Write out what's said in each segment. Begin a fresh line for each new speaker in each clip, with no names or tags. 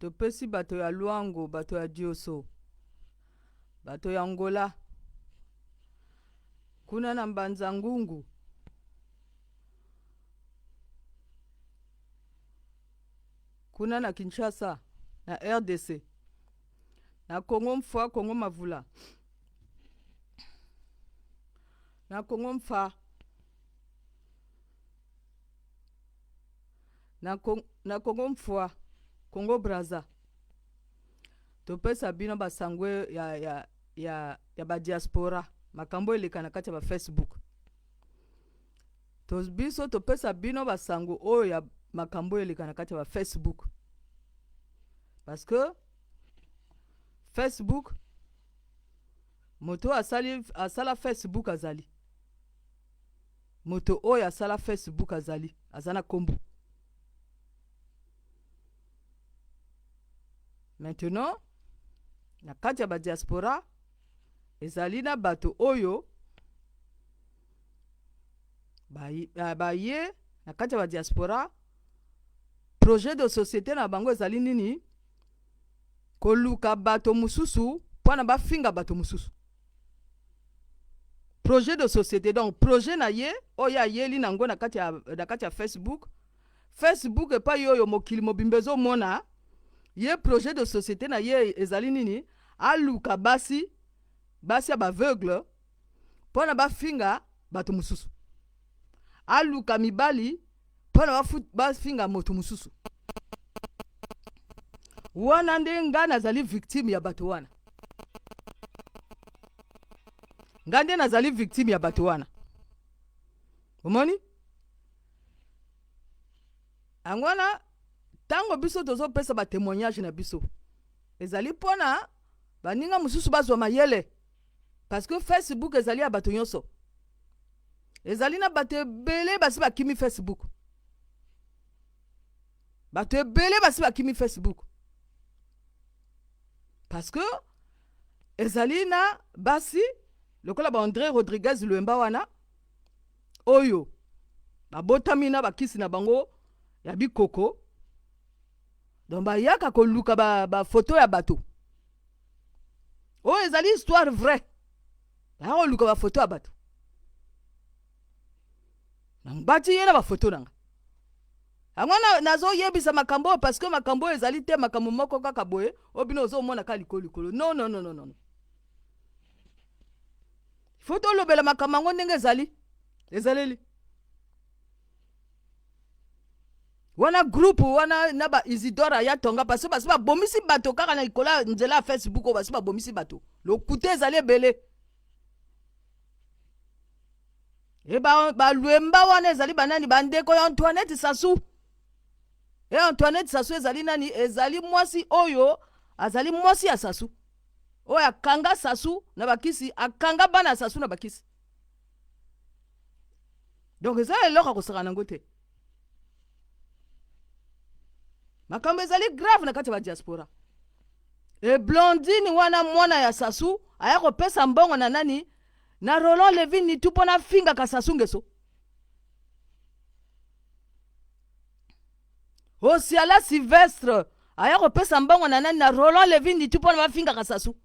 Topesi bato ya Luango, bato ya Dioso, bato ya Angola, kuna na Mbanza Ngungu, kuna na Kinshasa, na RDC, na Congo Mfwa, Congo Mavula, na Congo Mfa, na Congo Mfwa, Congo Brazza. Topesa bino basango ya ba diaspora, makambo eleka na kati ya ba Facebook. To biso topesa bino basango oyo ya makambo eleka na kati ya ba Facebook. Parce que Facebook, moto asali, asala Facebook azali. Moto oyo asala Facebook azali, aza na kombo. Maintenant, na kati ya ba diaspora, ezali na bato oyo baye na kati ya ba diaspora, projet de société na bango ezali nini? Koluka bato mosusu mpona bafinga bato mosusu. Projet de société, donc projet na ye oyo ayeli nango na kati ya Facebook. Facebook epai oyo mokili mobimba ezomona ye, projet de société na ye ezali nini? Aluka basi ya baaveugle mpona bafinga bato mosusu, aluka mibali mpona bafinga moto mosusu. Wana nde nga nazali victime ya bato wana. Nga nde nazali victime ya bato wana. Omoni yango wana, ntango biso tozopesa batémoignage na biso, ezali mpona baninga mosusu bazwa mayele, parce que Facebook ezali ya bato nyonso. Ezali na bato ebele basi bakimi Facebook, bato ebele basi bakimi Facebook, parce que ezali na basi lokola ba André Rodriguez Lwemba wana oyo babotami na bakisi na bango ya bikoko. Donc bayaka koluka bafoto ba ya bato oyo ezali histoire vraie. Bayaka koluka bafoto ya bato, bati ye na bafoto na nga. Yango nazoyebisa makambo oyo, parce que makambo oyo ezali te makambo moko kaka boye oyo bino ozomona kaka likolo likolo. Non, non, non, non, non, faut tolobela makambo yango ndenge ezali. Ezaleli wana groupe wana na ba Isidore aya tonga, parce basi babomisi bato kaka na likolo ya nzela ya Facebook oyo. Basi babomisi bato, lokuta ezali ebele. E balwemba wana ezali banani? Bandeko ya Antoinette Sassou. E Antoinette Sassou ezali nani? Ezali mwasi oyo azali mwasi ya Sassou, oyo akanga Sassou na bakisi, akanga bana ya Sassou na bakisi. Donc eza eloko akosaka nango te. Makambo ezali grave na kati ya badiaspora. E Blondine wana, mwana ya Sassou, aya kopesa mbongo na nani? Na Roland Levin Nitu, mpo nafingaka Sassou Nguesso. Osiala Sylvestre aya kopesa mbongo na nani? Na Roland Levin Nitu, mpo na bafingaka Sassou.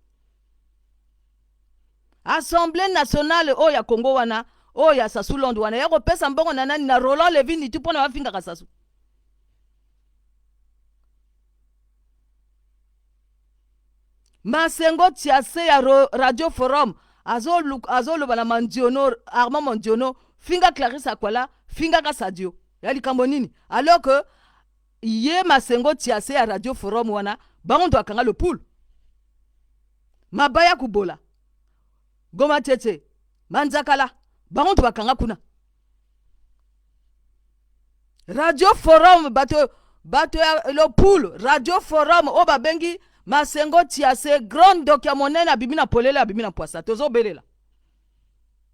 Assemblée nationale oyo ya Congo wana, oyo ya Sassou Londres wana, ya kopesa mbongo na nani? Na Roland Levin Nitu, mpo na bafingaka Sassou. Masengo Tiase ya Radio Forum azoloba na Mandiono, Armand Mandiono: "Finga Clarisse Akwala, fingaka Sadio ya likambo nini?" Alors que ye Masengo Tiase ya Radio Forum wana, bango ndo akanga le poule, mabaya kubola, Goma Tete, Manzakala, bango ndo bakanga kuna Radio Forum. Bato ya le poule, Radio Forum oyo babengi Masengo Tiase, grand ndoki ya monene, abimi na polele, abimi na pwasa. Tozobelela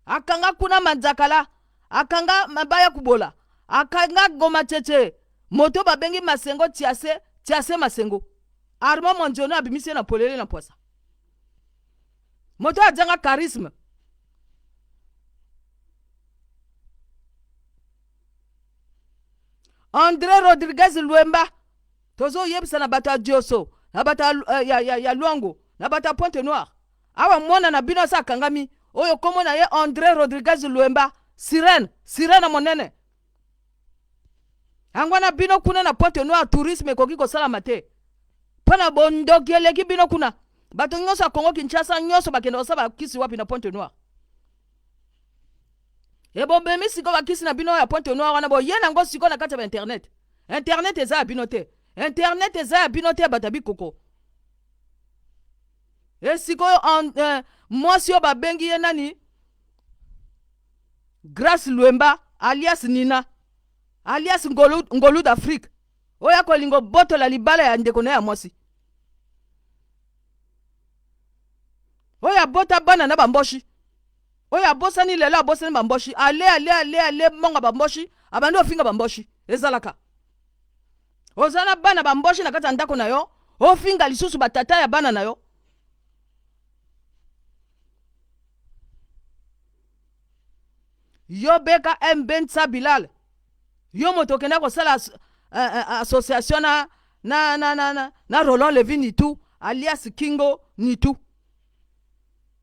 akanga kuna Manzakala, akanga mabaya kubola, akanga Goma Tete. Moto babengi Masengo Tiase, Tiase Masengo, Armand Mondiono abimisi ye na polele, na pwasa. Moto azanga charisme. André Rodriguez Lwemba. Tozoyebisa na bato ya Dioso, na bato ya, eh, ya, ya, ya Luango, na bato ya Pointe Noire. Awa mwana na bino asa akangami, oyo kombo na ye Andre Rodriguez Luemba, sirene, sirene monene. Yango wana bino kuna na Pointe Noire tourisme ekoki kosalama te. Mpo na bondoki eleki bino kuna. Bato nyonso ya Congo Kinshasa nyonso bakenda kosala bakisi wapi na Pointe Noire. Ebobemi sikoyo bakisi na bino ya Pointe Noire wana boye nango sikoyo na kati ya ba internet. Internet eza ya bino te. Internet eza ya bino te bato ya bikoko. E sikoyo eh, mwasi oyo babengi ye nani? Grace Luemba alias Nina alias Ngolu, Ngolu d'Afrique oyo akolinga obotola libala ya ndeko na ye ya mwasi oyo abota bana na bamboshi oyo abosani lelo abosani bamboshi ale ale ale ale mbongo bamboshi abandi ofinga bamboshi ezalaka oza na bana bamboshi na kati ya ndako na yo ofinga lisusu batata ya bana na yo yo beka mb nsa bilal yo moto okenda kosala association na, na, na, na, na, na roland levi nitu alias kingo nitu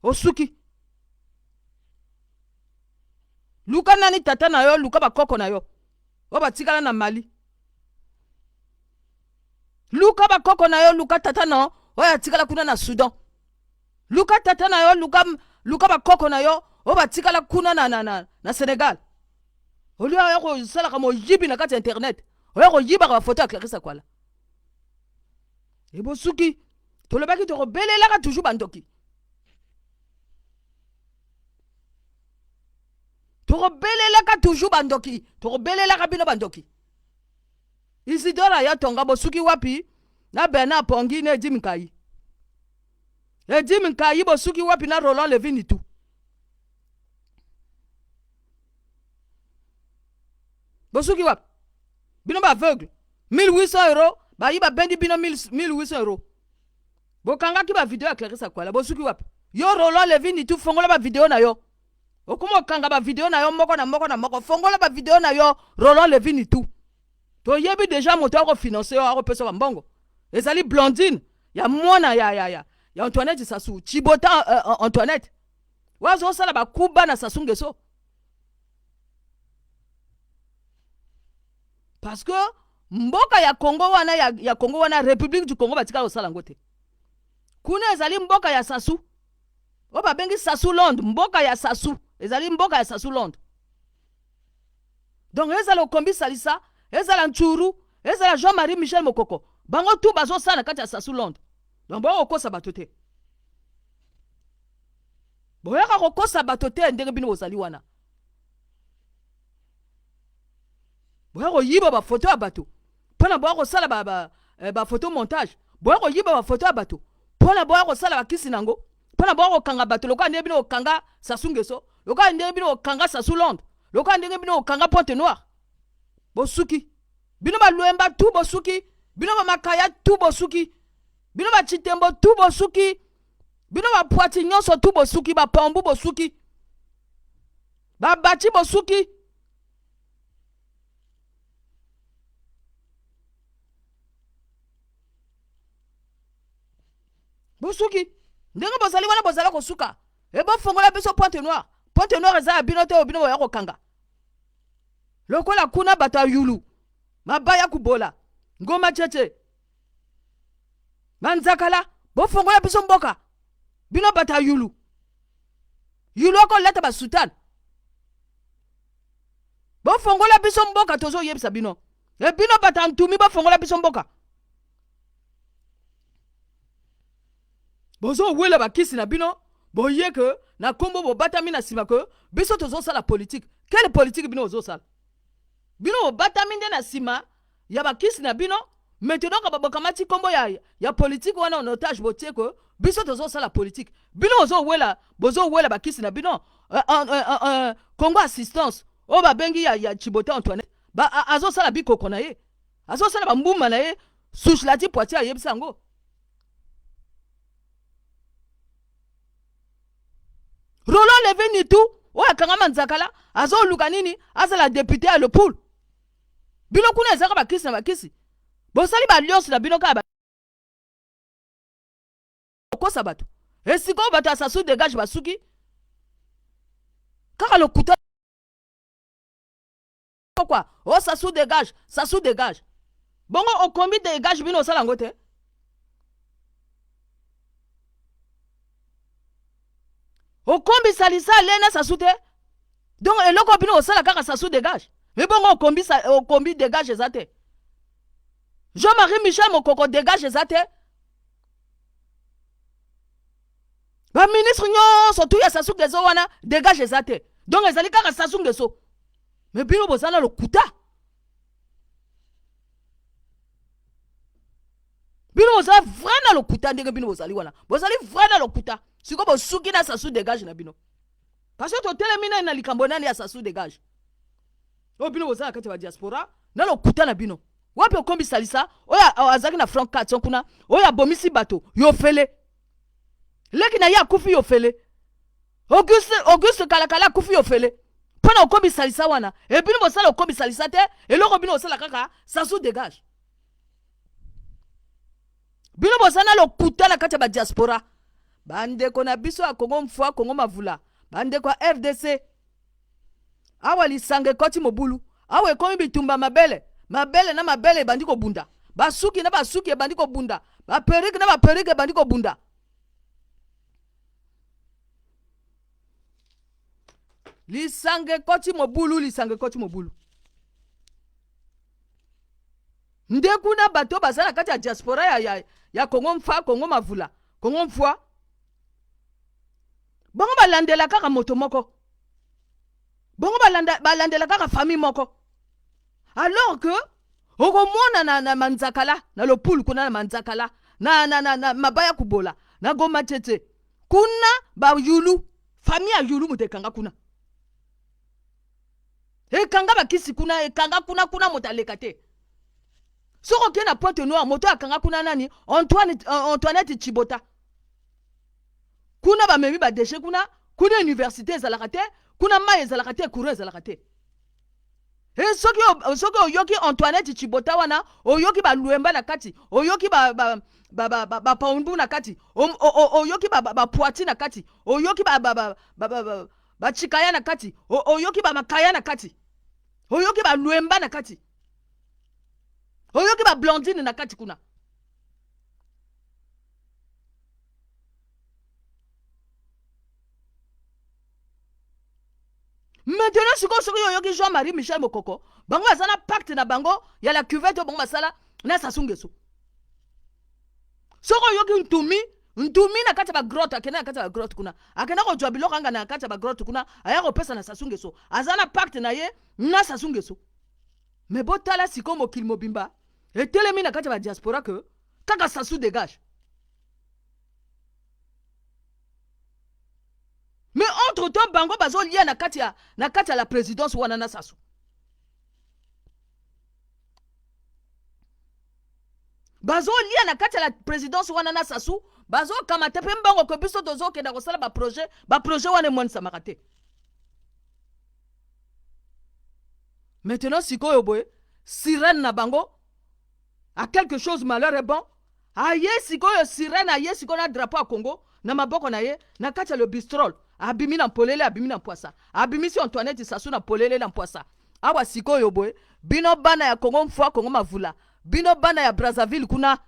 osuki luka nani tata na yo luka bakoko na yo oyo batikala na mali luka bakoko na yo luka tata na yo oyo atikala kuna na soudan luka tata na yo luka, luka bakoko na yo oyo batikala kuna na, na, na, na senegal olia oya kosalaka moyibi na kati ya internet oya koyibaka bafoto ya clarisse kwala ebosuki tolobaki tokobelelaka toujours bandoki tokobelelaka toujours bandoki tokobelelaka bino bandoki isidore aya tonga bosuki wapi na bernard pongi na edi minkai edi minkai bosuki wapi na roland levi nitu bosuki wapi bino ba aveugle 1800 euro bayi babendi bino 1800 euro bokangaki ba video ya Clarisse Kwala bosuki wapi yo Roland Levi Nitu fongola ba video na yo okoma okanga ba video na yo moko na moko na moko fongola ba video na yo Roland Levi Nitu toyebi deja moto akofinanse yo akopesa ba mbongo ezali Blondine ya mwana ya, ya, ya, ya Antoinette Sassou Chibota uh, Antoinette wazosala bakuba na Sassou Nguesso parce que mboka ya Congo wana ya, ya Congo wana République du Congo batikala kosala yango te kuna ezali mboka ya Sassou oyo babengi Sassou Land mboka ya Sassou ezali mboka ya Sassou Land donc ezala okombi salisa ezala Ntsuru ezala Jean-Marie Michel Mokoko bango tu bazosala na kati ya Sassou Land donc bokokosa bato te boyaka kokosa bato te ndenge bino bozali wana boya koyiba bafoto ya bato mpona boya kosala bafoto ba, ba eh, montage boya koyiba bafoto ya bato mpona boya kosala bakisi na yango mpona boya kokanga bato lokola ndenge bino kokanga Sassou Nguesso lokola ndenge bino kokanga Sassou Londres lokola ndenge bino kokanga Pointe Noire bosuki bino balwemba tu bosuki bino bamakaya tu bosuki bino bachitembo tu bosuki bino bapwati nyonso tu bosuki bapambu bosuki babaci bosuki bosuki ndenge bozali wana bozala kosuka ebofongola biso pointe noire pointe noire eza ya bino te oyo bino boya kokanga lokola kuna bato ya yulu mabaya kubola ngoma cheche banzakala bofongola biso mboka bino bato ya yulu yulu akolata basutane bofongola biso mboka tozoyebisa bino e bino bato ya ntumi bofongola biso mboka bozowela bakisi na bino boye ke na nkombo bobatami na nsima ke biso tozosala politike kele politike bino bozosala bino bobatami nde na nsima ya bakisi na bino maintenant ka babokamati nkombo ya, ya politike wana en otage botie ke biso tozosala politike bino bozowela bozowela bakisi na bino uh, uh, uh, uh, congo assistance oyo babengi ya, ya chibota antoinette ba, azosala bikoko na ye azosala bambuma na ye suslati poitie ayebisa yango Roland Leve Nitu oyo akangama nzakala azoluka nini azala depute ya le poule bino kuna ezaka bakisi na bakisi Bosali ba alliance na bino kaka kokosa bato. Esika oyo bato ya Sassou dégage basuki kaka lokuta quoi. Oh Sassou dégage, Sassou dégage. Bongo okombi dégage bino osala yango te. Okombi salisa alena Sassou te. Donc eloko bino osala kaka Sassou dégage. Mais bongo okombi okombi dégage eza te. Jean-Marie Michel Mokoko dégage eza te. Ba ministre nyonso tout ya Sassou Nguesso wana dégage eza te. Donc ezali kaka Sassou Nguesso. Mais bino boza na lokuta. Bino boza vrai na lokuta ndenge bino bozali wana. Bozali vrai na lokuta. Siko bosuki na Sassou dégage na bino. Parce que totelemi nani na likambo nani ya Sassou dégage. Oyo bino boza na kati ya ba diaspora na lokuta na bino. Wapi okombi salisa oyo azalaki na Frank Katson kuna oyo abomisi bato yofele. Leki na ye akufi yofele. Auguste Auguste Kalakala akufi yofele. Mpo na okombi salisa wana e bino bosala okombi salisa te eloko bino bosala kaka Sassou dégage. Bino boza na lokuta na kati ya ba diaspora. Bandeko na biso ya Congo mfua Congo mavula, bandeko ya RDC Awa lisanga ekoti mobulu. Awa ekomi bitumba mabele. Mabele na mabele ebandi kobunda. Basuki na basuki ebandi kobunda. Ba perruque na ba perruque ebandi kobunda. Lisanga ekoti mobulu, lisanga ekoti mobulu. Nde kuna bato baza na kati ya diaspora ya, ya, ya Congo mfa, Congo mavula, Congo mfua. Bango balandela kaka moto moko. Bango balanda, balandela kaka famille moko. Alors que okomona na, na manzakala na lopulu kuna na manzakala na, na, na, na mabaya kubola na goma tete kuna bayulu famille ya yulu moto ekanga kuna ekanga bakisi kuna ekanga kuna kuna moto aleka te soki okei na pointe noire moto akanga kuna nani Antoine, uh, Antoinette Chibota kuna bamemi badeshe kuna kuna université ezalaka te kuna mai ezalaka te courant ezalaka te e soki soki oyoki Antoinette Chibota wana oyoki balwemba na kati oyoki bapaumbu ba, ba, ba, ba, ba na kati oyoki bapoiti na kati oyoki bachikaya na kati oyoki bamakaya na kati oyoki balwemba na kati oyoki bablandine na kati kuna maintenant sikoyo soki oyoki jean marie michel mokoko bango baza na pacte na bango ya la cuvette oyo bango basala na sassou nguesso soki oyoki ntumi ntumi na kati ya bagrotte akenda na kati ya bagrotte kuna akenda kozwa biloko anga na kati ya bagrotte kuna aya kopesa na sassou nguesso aza na pacte na ye na sassou nguesso me botala sikoyo mokili mobimba etelemi na kati ya badiaspora ke kaka sassou dégage mais entre temps bango bazolia na kati ya na kati ya la présidence wana na sassou bazolia na kati ya la présidence wana na sassou bazokamata mpe mbongo ke biso tozokenda kosala baprojet baprojet wana emonisamaka te maintenant sikoyo boye sirène na bango a quelque chose malheur est bon aye sikoyo sirène aye sikoyo na drapeau ya Congo na maboko na ye na kati ya le bistrol abimi na mpolele abimi na mpwasa abimisi Antoinette Sassou na polele na mpwasa awa sikoyo boye bino bana ya Congo mfua Congo mavula bino bana ya Brazzaville kuna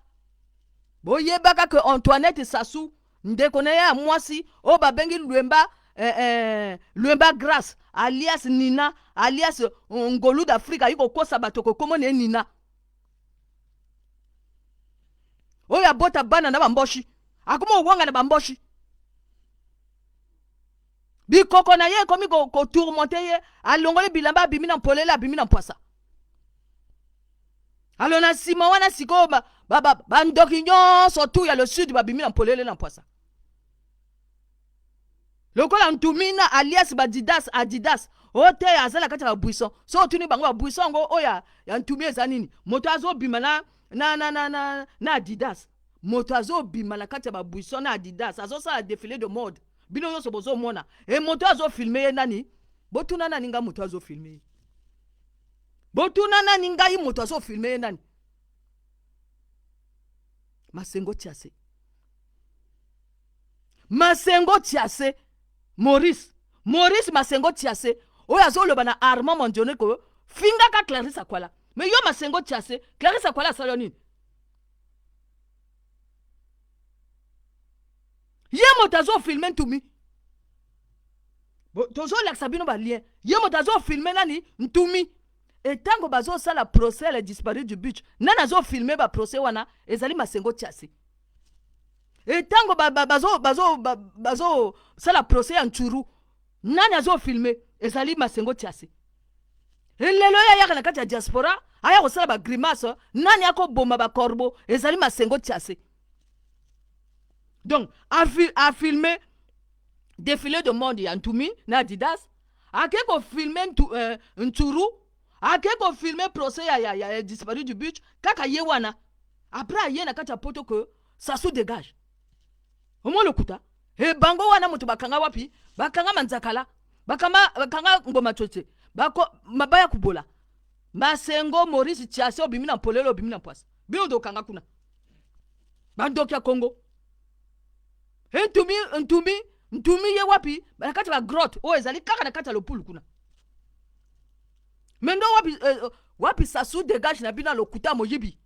boyebaka ke Antoinette Sassou ndeko na ye ya mwasi oyo babengi Lwemba eh, eh, Lwemba Grace alias Nina alias eh, Ngolu d'Afrique ayi kokosa bato kokomona ye Nina oyo abota bana na bamboshi akoma kowanga na bamboshi bikoko na ye ekomi kotourmente ko ye alongoli bilamba abimi na mpolele abimi na mpwasa alo na nsima wana sikoyo bandoki ba, ba, nyonso tu ya le sud babimi na mpolele na mpwasa lokola ntumina alias badidas adidas oyo te aza na kati ya babuisson so otuni bango babuisson yango oyo ya ntumi eza nini moto azobima na, na, na, na, na, na adidas moto azobima na kati ya babuisson na adidas azosala defile de mode bino nyonso bozomona e moto azofilme ye nani botuna nani ngai moto azofilme ye botuna nani ngai moto azofilme ye nani. Masengo Tiase, Masengo Tiase, Maurice, Maurice Masengo Tiase oyo azoloba na Armand Mandione ko fingaka Clarisse Akwala. Mais yo Masengo Tiase, Clarisse Akwala asali yo nini? Ye moto azofilme Ntumi. Tozolakisa bino balien. Ye moto azofilme nani? Ntumi. Etango bazosala procès le disparu du but, nani azofilme ba procès wana? Ezali Masengo Tiase. Etango bazosala procès ya Ntshuru, nani azofilme? Ezali Masengo Tiase. Elelo oyo ayaka na kati ya diaspora, aya kosala ba grimace, nani akoboma ba corbeau? Ezali Masengo Tiase. Donc afilme défilé de monde ya Ntumi na Adidas, ake kofilme Ntshuru, ake kofilme procès ya disparu du but, kaka ye wana. Après aye na kati ya poto que Sassou dégage. Omoni lokuta? E bango wana moto bakanga wapi? Bakanga manzakala, bakanga ngoma tsotse, bako mabaya kubola. Masengo Maurice Tiase obimi na polele, obimi na mpwasa. Bino tokanga kuna. Bandoki ya Congo. E Ntumi, Ntumi, Ntumi ye wapi? Na kati ya ba grotte oyo ezali kaka na kati ya lopulu kuna. Mendo wapi, wapi Sassou dégage na bino lokuta moyibi.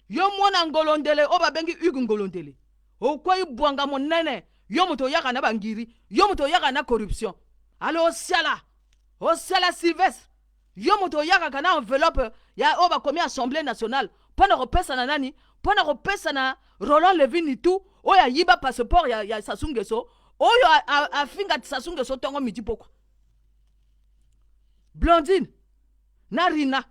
Yo mwana ngolondele oyo babengi Hugues Ngolondele, okwei bwanga monene, yo moto oyaka na bangiri, yo moto oyaka na corruption. Alors osiala, osiala Sylvestre, yo moto oyakaka na enveloppe ya oyo bakomi Assemblée nationale mpo na kopesa na nani? Mpo na kopesa na Roland Levy Nitu oyo ayiba passeport ya Sassou Nguesso, oyo afinga Sassou Nguesso tongo midi pokwa. Blondine na Rina,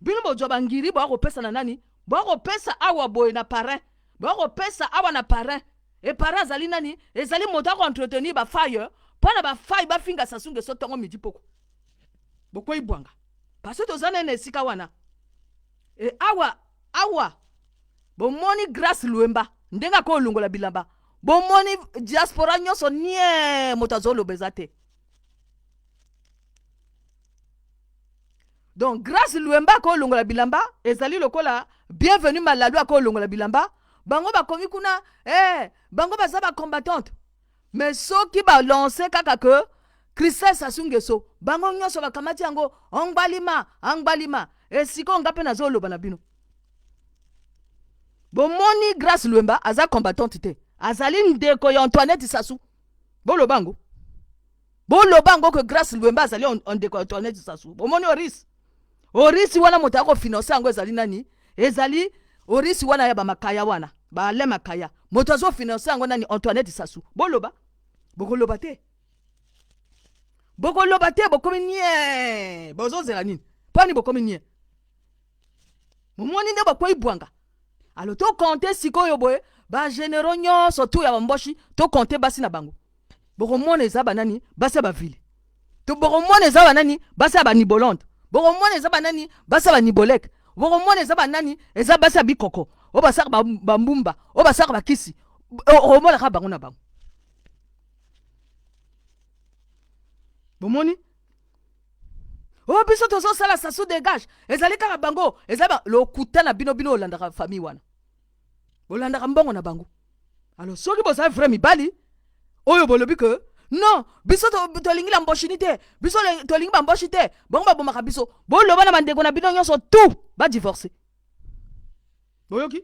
bino bozwa bangiri boya kopesa na nani? Boya kopesa awa boye na parrain, boya kopesa awa na parrain. E parrain azali nani? Ezali moto ako entretenir ba faille mpo na ba faille bafinga Sassou Nguesso tongo midi pokwa. Bokwei bwanga parce que toza nene esika wana. E awa, awa bomoni Grâce Luemba ndenge akolongola bilamba, bomoni diaspora nyonso nie moto azoloba eza te. Donc Grâce Luemba akolongola bilamba ezali lokola Bienvenu Malalu akolongola bilamba, bango bakomi kuna bango baza ba combattante. Mais soki ba lancer kaka que Christelle Sassou Nguesso, bango nyonso bakamati yango ongbalima, angbalima. Esiko nga pe nazoloba na bino. Bomoni Grâce Luemba aza combattante te. Azali ndeko ya Antoinette Sassou. Boloba ngo. Boloba ngo que Grâce Luemba azali ndeko ya Antoinette Sassou. Bomoni Oris. Oris wana moto ako financer yango ezali nani? Ezali Oris wana ya ba makaya wana, ba Alain Makaya. Moto azo financer yango nani? Antoinette Sassou. Boloba. Bokoloba te. Bokoloba te, bokomi nie. Bozozela nini? Pani bokomi nie. Momoni nde bakwei bwanga. Alors to compter sikoyo boye ba généraux nyonso tout ya bamboshi, to compter basi na bango. Bokomona eza banani? Basi ya bavile. To bokomona eza banani? Basi ya banibolonde. Bokomona eza banani? Basi ya baniboleke. Bokomona eza banani? Eza basi ya bikoko. Oyo basaka bambumba, oyo basaka bakisi. Okomona kaka bango na bango. Bomoni? Oyo biso tozosala Sassou dégage, ezali kaka bango, eza ba lokuta na bino, bino olandaka famille wana. Bolandaka mbongo na bango. Alors soki boza vrai mibali, oyo bolobi que non, biso tolingi la mboshini te, biso tolingi ba mboshi te, bango babomaka biso. Boloba na bandeko na bino nyonso tout ba divorcer. Boyoki?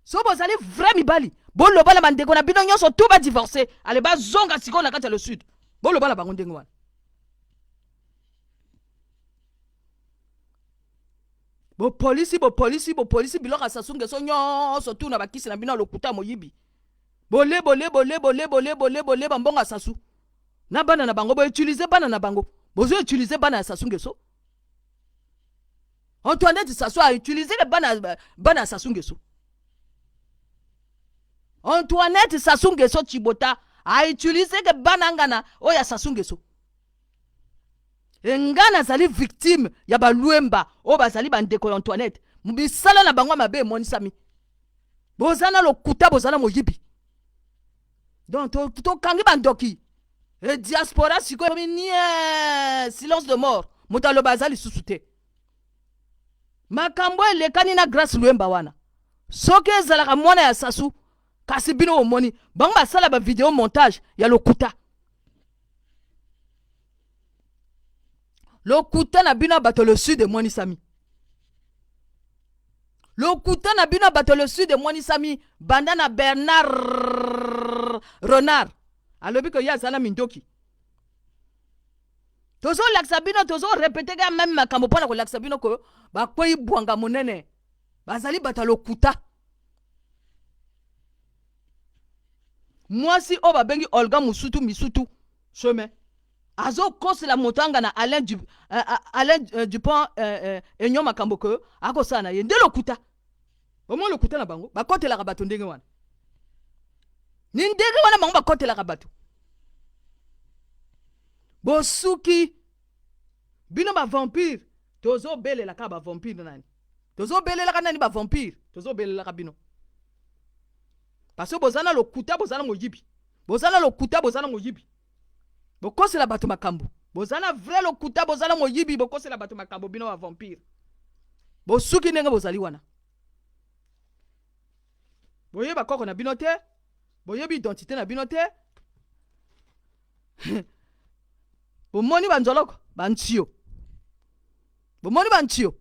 So bozali vrai mibali, boloba na bandeko na bino nyonso tout ba divorcer, ale bazonga sikoyo na kati ya le sud. Boloba na bango ndenge wana. Bopolisi, bopolisi, bopolisi biloko ya Sassou Nguesso nyonso tout na bakisi na bino ya lokuta moyibi. Bole, bole, bole, bole, bole, bole, bole ba mbongo ya Sassou. Na bana na bango, bo utiliser bana na bango. Bozo utiliser bana ya Sassou Nguesso. Antoinette Sassou a utilisé les bana, bana ya Sassou Nguesso. Antoinette Sassou Nguesso Tshibota a utilisé que bana ngana oyo ya Sassou Nguesso. Nga nazali victime ya balwemba oyo bazali bandeko ya Antoinette. Misala na bango mabe emonisami. Boza na lokuta, boza na moyibi. Donc tokangi bandoki. E diaspora sikoyo ekomi nie silence de mort. Moto aloba aza lisusu te. Makambo elekani na Grâce Luemba wana. Soki ezalaka mwana ya Sassou, kasi bino bomoni bango basala ba video montage ya lokuta. Lokuta na bino ya bato le sud emonisami. Lokuta na bino ya bato le sud emonisami banda na Bernard Renard alobi ko ye aza na mindoki. Tozolakisa bino, tozorepete kaka meme makambo mpo na kolakisa bino ko bakwei bwanga monene, bazali bato ya lokuta. Mwasi oyo babengi Olga Musutu Misutu chemin azokosela moto anga na Alain, du, Alain Dupont Enyo makambo ke akosala na ye nde lokuta. Omoni lokuta na bango, bakotelaka bato ndenge wana, ni ndenge wana bango bakotelaka bato. Bosuki bino ba vampire, tozobelelaka ba vampire nani, tozobelelaka nani ba vampire, tozobelelaka bino parce que boza na lokuta, boza na moyibi, boza na lokuta, boza na moyibi, bokosela bato makambo, boza na vrai lokuta, boza na moyibi, bokosela bato makambo bino ba vampire. Bosuki ndenge bozali wana, boyeba koko na bino te, boyebi identité na bino te. Bomoni banzoloko bantio, bomoni bantio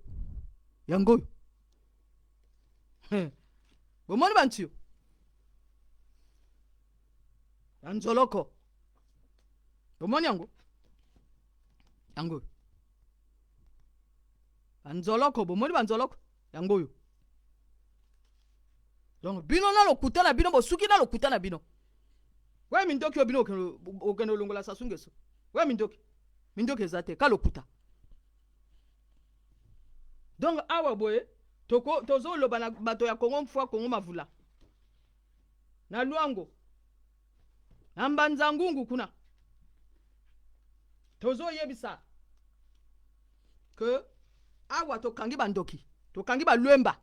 yango oyo, bomoni bantio banzoloko, bomoni yango yango oyo banzoloko, bomoni banzoloko yango oyo. Donc bino na lokuta na bino, bosuki na lokuta na bino. We mindoki oyo bino okende olongola Sassou Nguesso. We mindoki, mindoki eza te ka lokuta. Donc awa boye tozoloba na bato ya Congo mfwa, Congo mavula na Lwango na Mbanza Ngungu kuna, tozoyebisa ke awa tokangi bandoki, tokangi balwemba,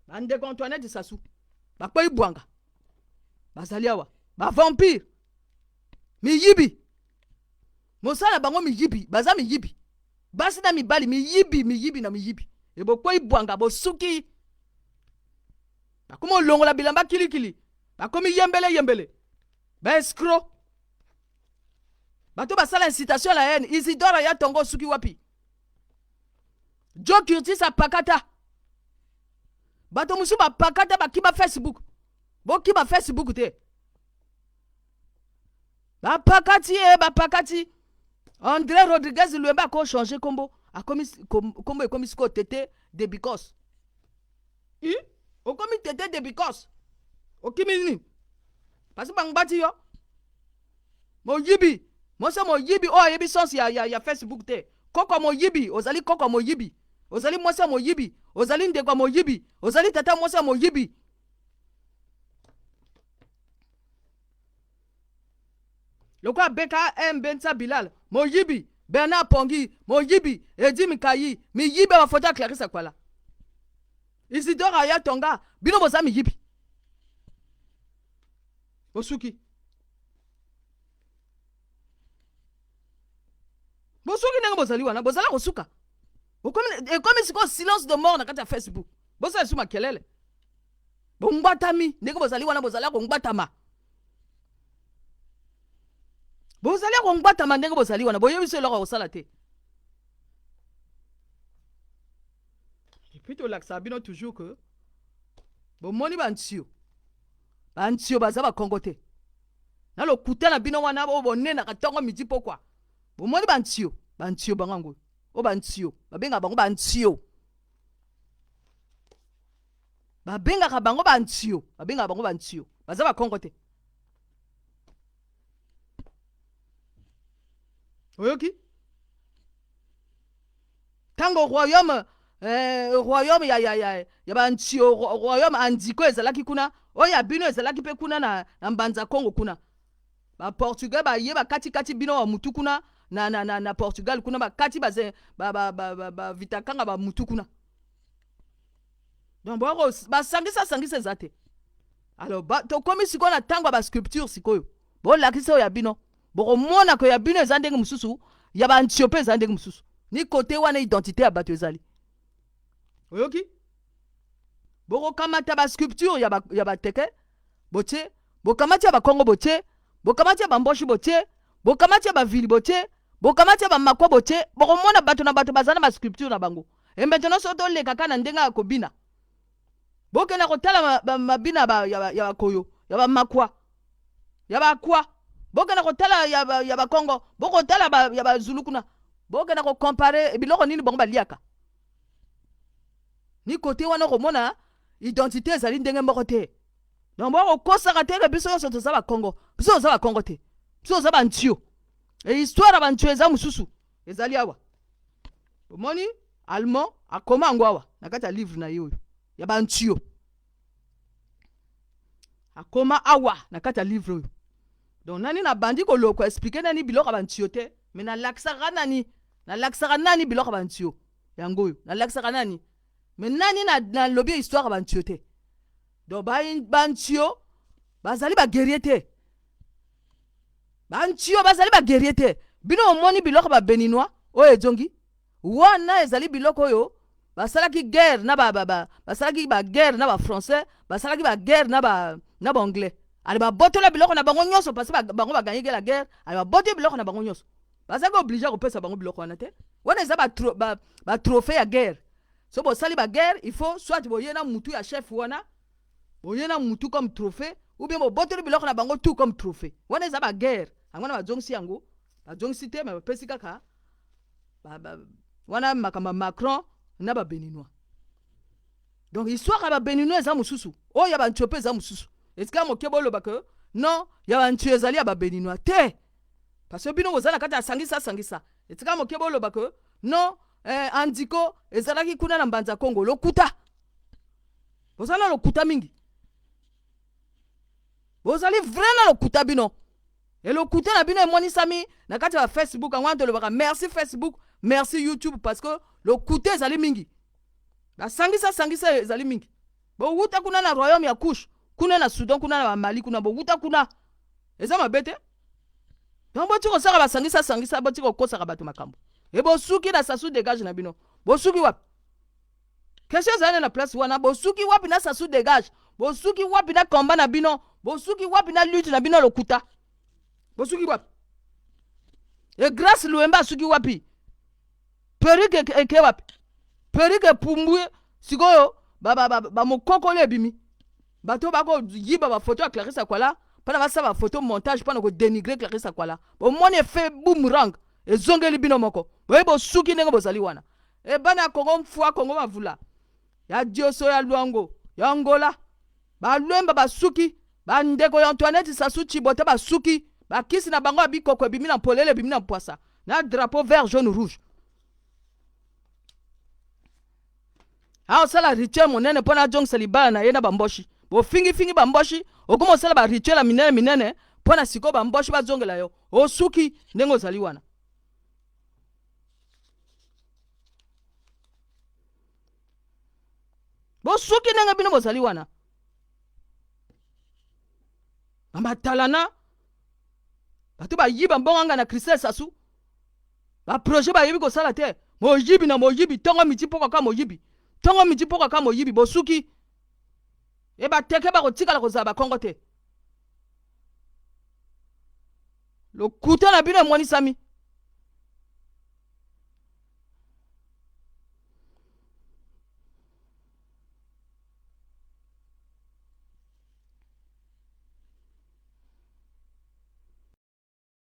bandeko Antoinette Sassou bakwei bwanga, bazali awa ba vampire miyibi, mosala bango miyibi, baza miyibi, basi na mibali miyibi, miyibi na miyibi. Ebokwei bwanga, bosuki, bakomi olongola bilamba kilikili, bakomi yembele yembele, ba escroc, bato basala incitation à la haine. Isidore ya tongo osuki wapi? Joe Curtis apakata bato mosusu bapakata, bakima Facebook, bokima Facebook te, bapakati ye, bapakati André Rodriguez Luemba ako changer kombo, akomi kombo ekomi sikoyo Tete de Bicos. I okomi Tete de Bicos, okimi nini? Parce bango bati yo moyibi, mwasi moyibi oyo ayebi sens ya Facebook te. Koko moyibi, ozali koko moyibi, ozali mwasi ya moyibi, ozali ndeko ya moyibi, ozali tata mwasi ya moyibi. Lokola BKM Bensa Bilal moyibi, Bernard Pongi moyibi, Edi Mikayi miyibi, ba photo ya Clarisse Akwala, Isidore Aya Tonga, bino boza miyibi, bosuki, bosuki ndenge bozali wana, bozala kosuka. Ekomi sikoyo silence de mort na kati ya Facebook, bosala lisusu makelele, bongbatami ndenge bozali wana, bozali kongbatama, bozali kongbatama ndenge bozali wana, boyebi so eloko kosala te. Et puis tolakisaka bino toujours que bomoni bantio, bantio baza bakongo te na lokuta na bino wana oyo bonenaka ntongo midi pokwa. Bomoni bantio, bantio bango yango oyo, bantio babengaka bango bantio, babengaka bango bantio, babengaka bango bantio, baza bakongo te. Oyoki ntango royaume, royaume ya bantio, royaume andiko ezalaki kuna, oyo ya bino ezalaki mpe kuna na Mbanza Kongo kuna, baportugais baye bakatikati bino ba mutu kuna na Portugal kuna, bakati baze bavitakanga ba mutu kuna. Donc boko basangisa sangisa eza te. Alors tokomi sikoyo na ntango ya basculpture sikoyo, bolakisa oyo ya bino, bokomona ko ya bino eza ndenge mosusu, ya bantio mpe eza ndenge mosusu, ni kote wana identité ya bato ezali. Oyoki? Bokokamata ba sculpture ya ba, ya bateke botie, bokamati ya bakongo botie, bokamati ya bamboshi botie, bokamati ya bavili botie, bokamati ya bamakwa botie, bokomona bato na bato baza na ba sculpture na bango. Et maintenant soki toleka kaka na ndenge ya kobina, bokenda kotala mabina ya bakoyo, ya bamakwa, ya bakwa, bokenda kotala ya bakongo, bokotala ya bazulu kuna, bokenda kocompare biloko nini bango baliaka. Ni kote wana okomona identité ezali ndenge moko te. Donc bokokosaka te ke biso nyonso toza bakongo. Biso toza bakongo te, biso toza bantio. E histoire ya bantio eza mosusu ezali awa. Omoni allemand akoma yango awa na kati ya livre na ye oyo ya bantio, akoma awa na kati ya livre oyo. Donc nani nabandi koloko expliquer nani biloko ya bantio te, mais nalakisaka nani, nalakisaka nani biloko ya bantio yango oyo nalakisaka nani, mais nani nalobi histoire ya bantio te. Donc bantio bazali baguerrier te, bantio bazali baguerrier te. Bino omoni biloko ba beninois oyo ezongi wana, ezali biloko oyo basalaki guerre na ba, ba, ba, basalaki baguerre na bafrançais, basalaki baguerre na baanglais. Ale babotola biloko na bango nyonso parce ba, bango baganyaki la guerre. Ale babotoli biloko na bango nyonso, bazalaki obligé kopesa bango biloko wana te. Wana eza batrophée ba, ba ya guerre. So bosali baguerre, il faut soit boye na mutu ya chef wana, boye na mutu comme trophée, ou bien bobotoli biloko na bango tout comme trophée. Wana eza baguerre yango wana bazongisi yango, bazongisi te, me bapesi kaka wana makambo ya Macron na babéninois. Donc histoire ya babéninois eza mosusu, oyo ya bantio mpe eza mosusu. Esika moke boloba ke non, ya bantio ezali ya babéninois te, parce que bino boza na kati ya sangisa sangisa. Esika moke boloba ke non, andiko ezalaki kuna na Mbanza Kongo, lokuta. Boza na lokuta mingi, bozali vrai na lokuta bino. Elokuta na bino emonisami na kati ya Facebook. Yango wana tolobaka merci Facebook, merci YouTube, parce que lokuta ezali mingi, basangisa sangisa ezali mingi. Bowuta kuna na royaume ya Kush, kuna na Soudan, kuna na bamali, kuna bowuta kuna, eza mabe te. Donc boti kosaka basangisa sangisa, boti kokosaka bato makambo. E bosuki na Sassou dégage na bino, bosuki wapi? Question ezali na place wana. Bosuki wapi na Sassou dégage? Bosuki wapi na combat na bino? Bosuki wapi na lutte na bino lokuta? Bosuki wapi? E Grâce Luemba asuki wapi? Perruque eke wapi? Perruque epumbwi sikoyo, bamokokoli ebimi. Bato bakoyiba bafoto ya Clarisse Akwala mpona basala bafoto montage mpona kodénigrer Clarisse Akwala. Bomoni effet boomerang ezongeli bino moko. Boye bosuki ndenge bozali wana. E bana ya Kongo mfua, Kongo mavula ya Dioso, ya Lwango, ya Angola, balwemba basuki. Bandeko ya Antoinette Sassou Chibote basuki. Bakisi na bango ya bikoko ebimi na polele, ebimi na mpwasa na drapeau vert, jaune, rouge. Aosala rituel monene mpo na azongisa libala na ye na bamboshi. Bofingifingi bamboshi, okoma osala barituel ya minene minene mpo na sikoyo bamboshi bazongela yo. Osuki ndenge ozali wana. Bosuki ndenge bino bozali wana. Bamatalana bato bayiba mbongo nga na Christelle Sassou, baprojet bayebi kosala te. Moyibi na moyibi, ntongo midi mpo kaka moyibi, ntongo midi mpo kaka moyibi. Bosuki. E bateke bakotikala kozala bakongo te. Lokuta na bino emonisami.